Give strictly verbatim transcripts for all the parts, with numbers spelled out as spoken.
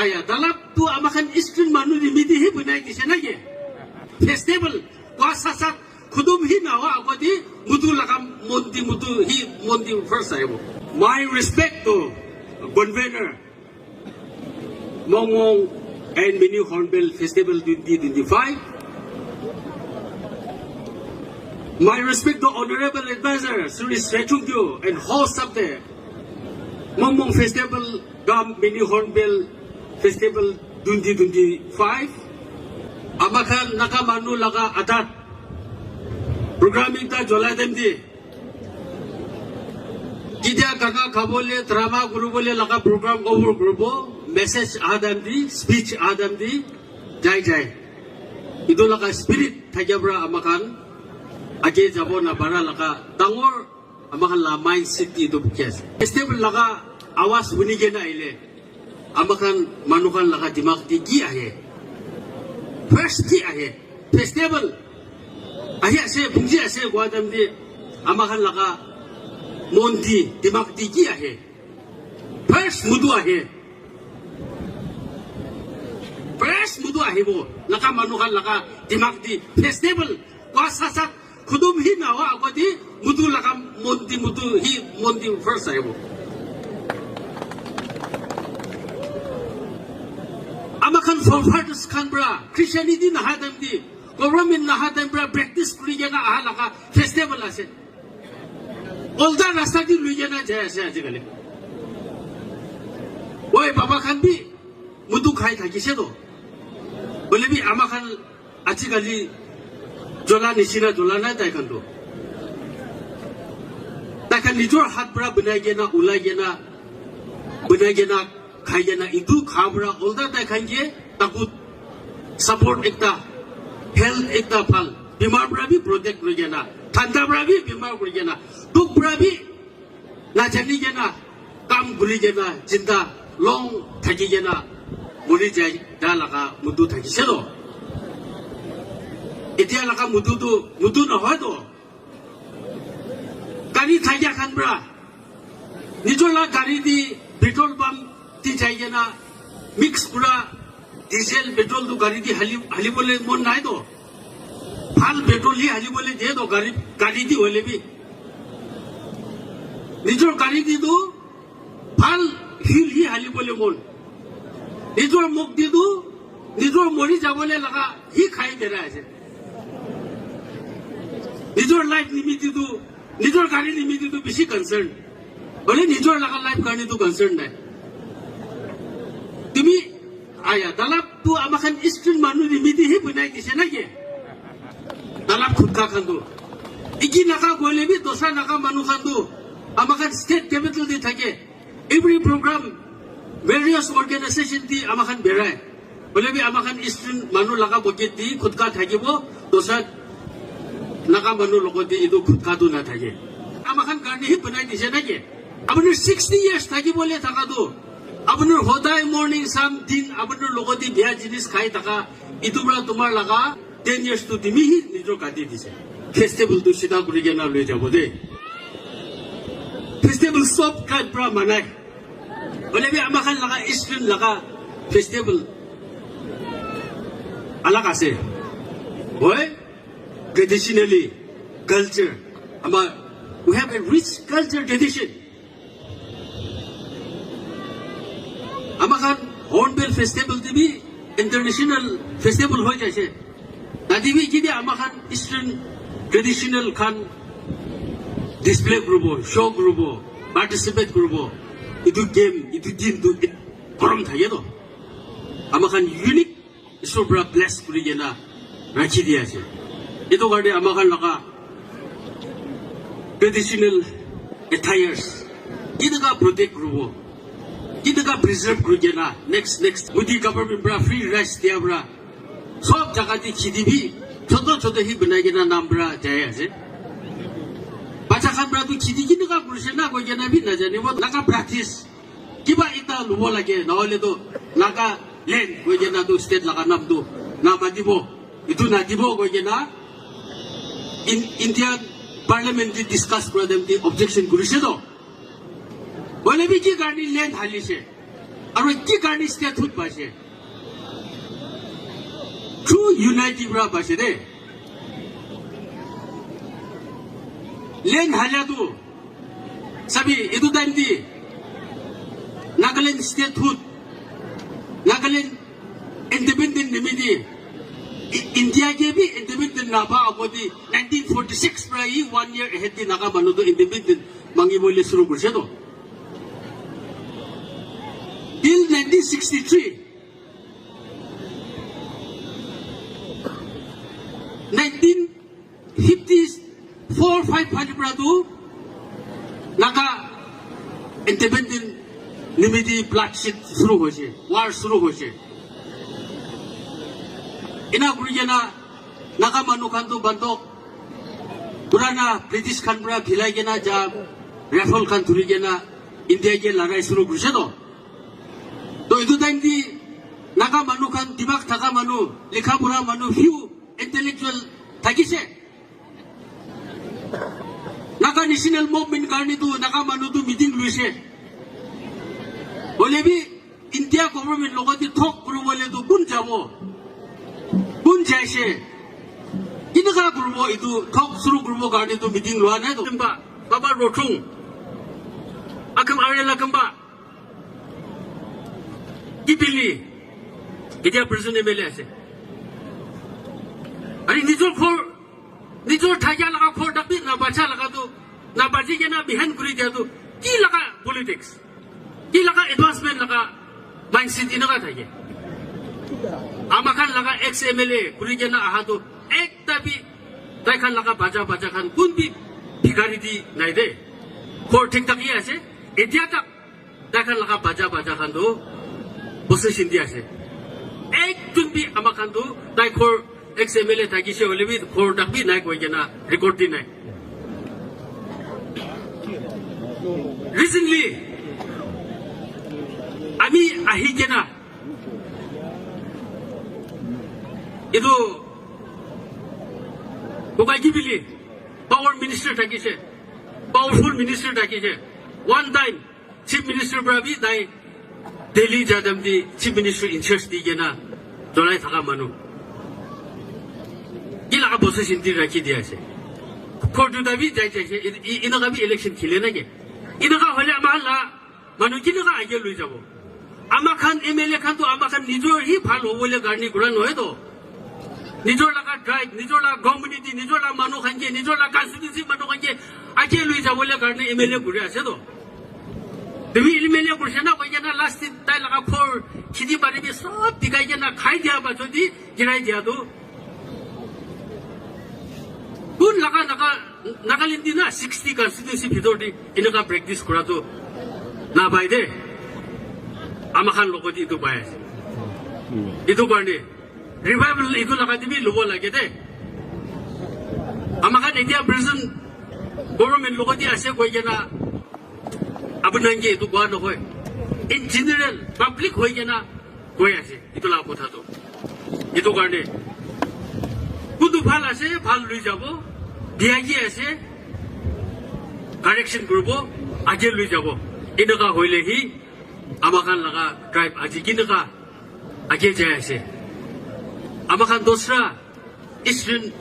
Aya, talab tu ama khan Eastern manu nimite hi bunai dise na ke? Festival, kua sat sat, khudum hi na hoa agoti, mutu laga mondi, mutu hi mondi first aibo. My respect to convener, Mongmong and Mini Hornbill Festival twenty twenty-five. My respect to Honorable Advisor, Shri Srechungkyo and host of the Mongmong Festival cum Mini Hornbill Festival twenty twenty-five. Ama khan Naga manu laga adat program ekta cholai dem di. Ketia gana khabole, drama kuribole laga program over kuribo, message aha time te, speech aha time te, jai jai. Etu laga spirit thakia para ama khan age jabo na para laga dangor ama khan la mindset te etu bukhi ase. Festival laga awaz huni kena ahile, ama khan manu khan laga dimag te ki ahe? First ki ahe? Festival ahi ase, bungji ase, kua time te ama khan laga mon te, dimag te ki ahe? First mutu ahe. First mutu ahibo. Naga manu khan laga dimag te festival kua sat sat, khudum hi na hoa agoti, mutu laga mon te, mutu hi mon te first aibo. Ama khan forefathers khan para Christianity naha time te, government naha time para practice kuri kena aha laga festival ase. Ulta rasta te lui kena jai ase ajikali. Oi, baba khan bi mutu khai thakise to. Hoile bi ama khan ajikali jola nisina jola nai tai khan to. Tai khan nijor hath para banai kena, ulai kena, banai kena, khai kena, etu kha para ulta tai khan ke taku support ekta, health ekta bhal, bimar para bi protect kuri kena, thanda para bi bimar kuri kena, dukh para bi najani kena, kam kuri kena, jinda long thaki kena, mori jai da laga mutu thakise to. Etia laga mutu tu mutu nohoi to. Gari thakia khan para nijor la gari te petrol pump te jai kena mix kura diesel petrol tu gari te hali, halibole mon nai to. Bhal petrol hi halibole de to gari, gari te hoile bi. Nijor gari te tu bhal fuel hi halibole mon. Nijor muk te tu, nijor mori jabole laga hi khai dera ase. Nijor life nimite tu, nijor gari nimite tu bishi concern. Hoile nijor laga life karne tu concern nai. Tumi, aya, talab tu ama khan Eastern manu nimite hi bunai dise na ke? Talab khutka khan tu. Iki Naga koile bi dosra Naga manu khan tu ama khan state capital te thake. Every program, various organization te ama khan berai. Hoile bi ama khan Eastern manu laga pocket te khutka thakibo, dosra Naga manu logot te etu khutka tu nathake. Ama khan karne hi banai dise na ke? Apuni sixty years thakibole thaka tu, apuni hodai morning sam din apuni logot te bia jinis khai thaka, etu para tumar laga ten years tu timi hi nijor kati dise. Festival tu sida kuri kena loi jabo de. Festival sob tribe para manai. Hoile bi ama khan laga Eastern laga festival alag ase. Hoi? Traditionally, culture. Ama, we have a rich culture tradition. Ama khan Hornbill Festival te bi international festival hoi jaise. Tate bi kide ama khan Eastern traditional khan display kuribo, show kuribo, participate kuribo. Etu game, etu din tu gorom thake to. Ama khan unique Isor para bless kuri kena rakhi di ase. Etu karne ama khan laga traditional attires kinaka protect kuribo, kinaka preserve kuri kena next, next Modi government para free rice dia para sob jaga te kheti bi choto choto hi banai kena nam para jai ase. Bacha khan para tu kheti kinaka kurise na koi kena bi najanibo, Naga practice. Kiba ekta lobo lage, nahoile tu Nagaland koi kena tu state laga nam tu namatibo, etu nadibo koi kena in, Indian Parliament te discuss kura time te objection kurise to. Hoile bi ki karne land halise? Aru ki karne statehood paise? True unity pra paise de. Len halia tu, sabi, etu time di Nagaland statehood, Nagaland independent nimidi, I-, India ke bi independent napa agodi nineteen forty-six pra hi one year ahead di Naga manu tu independent mangi bole shuru kurse to. Till nineteen sixty-three, nineteen fifty-four five phali pra tu Naga independent nimidi bloodshed shuru hoise, war shuru hoise. Ena kuri kena Naga manu khan tu bandok purana British khan pra khilai kena ja rifle khan thuri kena India ke larai shuru kurise to. To etu time di Naga manu khan, dimag thaka manu, likha pura manu, few intellectual thakise. Naga National Movement karne tu Naga manu tu meeting luise. Hoile bi India government logot di thok kuribole tu kun jabo? Kun jaise? Kinaka kuribo etu thok shuru kuribo karne tu meeting lua nai to? Kemba, Baba Rothung, Akham Arya Lakamba, Kipili, ketia president M L A ase. Ari nijor ghor, nijor thakia laga ghor tak bi na bacha laga tu, na baji kena bihan kuri dia tu, ki laga politics? Ki laga advancement laga mindset enaka thake? Ama khan laga ex M L A kuri kena aha tu ekta bi tai khan laga baja baja khan kun bi bhikari di nai de. Ghor thik thak hi ase. Etia tak tai khan laga baja baja khan tu possession di ase. Ekjun bi ama khan tu tai ghor ex M L A thakise hoile bi ghor tak bi nai koi kena record di nai. Recently, ami ahi kena etu Bokai Kibili power minister thakise, powerful minister thakise, one time Chief Minister pra bi tai Delhi jadam di Chief Minister in charge di kena cholai thaka manu. Ki laga possession di rakhi dia ase. Ghor duta bi jai jai ase, i-, i-, enaka bi election khile na ke? Enaka hoile ama la manu kinaka age lui jabo? Ama khan M L A khan tu ama khan nijor hi bhal hobole karne kura nohoi to. Nijor laga tribe, nijor laga community, nijor laga manu khan ke, nijor laga constituency manu khan ke age lui jabole karne M L A kuri ase to. Tumi M L A kurse na koi kena last din tai laga ghor khiti bari bi sob bikai kena khai dia ba jodi girai dia tu. Kun laga Naga, Nagaland di na sixty constituency bhitor di enaka practice kura tu na pai de. Ama khan logot di etu pai ase. Etu karne revival etu laga te bi lobo lage de. Ama khan etia present government logot te ase koi kena apuni khan ke etu koa nohoi. In general, public hoi kena koi ase etu laga kotha tu. Etu karne kuntu bhal ase, bhal lui jabo, D I G ase, correction kuribo, age lui jabo. Enaka hoile hi ama khan laga tribe aji kinaka age jai ase. Ama khan dusra Eastern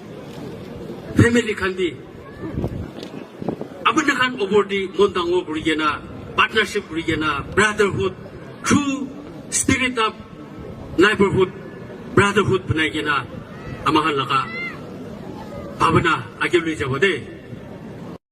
family khan bi apuni khan opor di mon dangor kuri kena, partnership kuri kena, brotherhood, true spirit of neighborhood, brotherhood banai kena ama khan laga bhabana age lui jabo de.